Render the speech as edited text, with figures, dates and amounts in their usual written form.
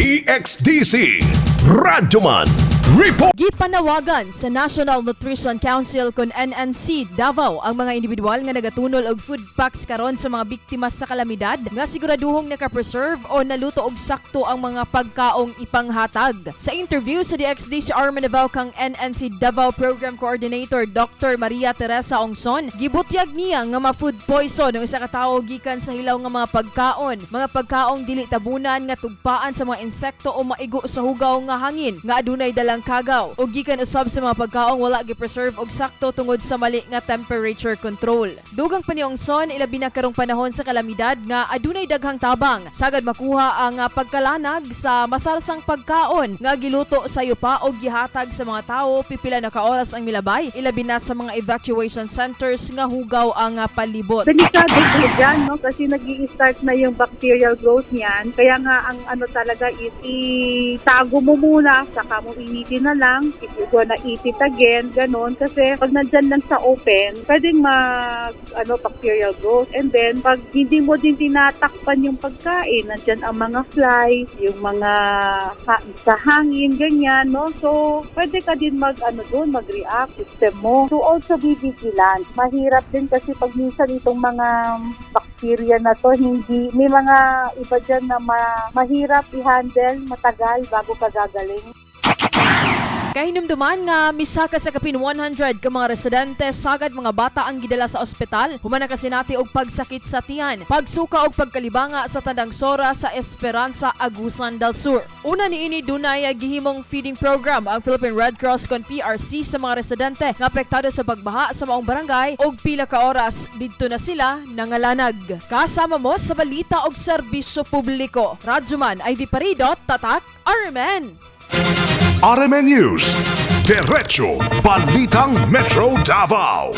DXDC Radyoman Report. Gipanawagan sa National Nutrition Council kon NNC Davao ang mga individual nga nagatunol og food packs karon sa mga biktima sa kalamidad nga siguraduhong naka-preserve o naluto og sakto ang mga pagkaong ipanghatag. Sa interview sa DXDC Arman Davao kang NNC Davao Program Coordinator Dr. Maria Teresa Ongson, gibutyag niya nga ma-food poison ang isa ka tawo gikan sa hilaw nga mga pagkaon, mga pagkaong dili tabunan nga tugpaan sa mga insekto o maigo sa hugaw nga hangin nga adunay dalang kagaw o gikan usab sa mga pagkaong wala gi-preserve og sakto tungod sa mali nga temperature control. Dugang pa ni Ongson, ilabi na karong panahon sa kalamidad nga adunay daghang tabang sagad makuha ang pagkalanag sa masarsang pagkaon nga giluto sayo pa og gihatag sa mga tawo pipila na ka oras ang milabay, ilabi na sa mga evacuation centers nga hugaw ang palibot. Delikado po dyan, no? Kasi nag start na yung bacterial growth niyan. Kaya nga, ang ano talaga is, itago mo muna, saka mo initin na lang. If you gonna eat it again, ganun. Kasi pag nandyan lang sa open, pwedeng mag, ano, bacterial growth. And then, pag hindi mo din tinatakpan yung pagkain, nandyan ang mga flies, yung mga sa hangin, ganyan, no? So, pwede ka din mag, ano doon, mag-react system mo. So, also be vigilant. Mahirap din kasi pag minsan itong mga bacteria na to, hindi, may mga iba dyan na mahirap i-handle, matagal bago ka gagaling. Kahinumduman nga misaka sa kapin 100 ka mga residente sagad mga bata ang gidala sa ospital human nakasinati og pagsakit sa tiyan, pagsuka og pagkalibanga sa Tandang Sora sa Esperanza, Agusan del Sur. Una niini, dunay gihimong feeding program ang Philippine Red Cross kon PRC sa mga residente nga apektado sa pagbaha sa maong barangay og pila ka oras didto na sila nangalanag. Kasama mo sa balita og serbisyo publiko. Radyoman Ivy Parido, Tatak RMN. RMN News. Diretso Balitang Metro Davao.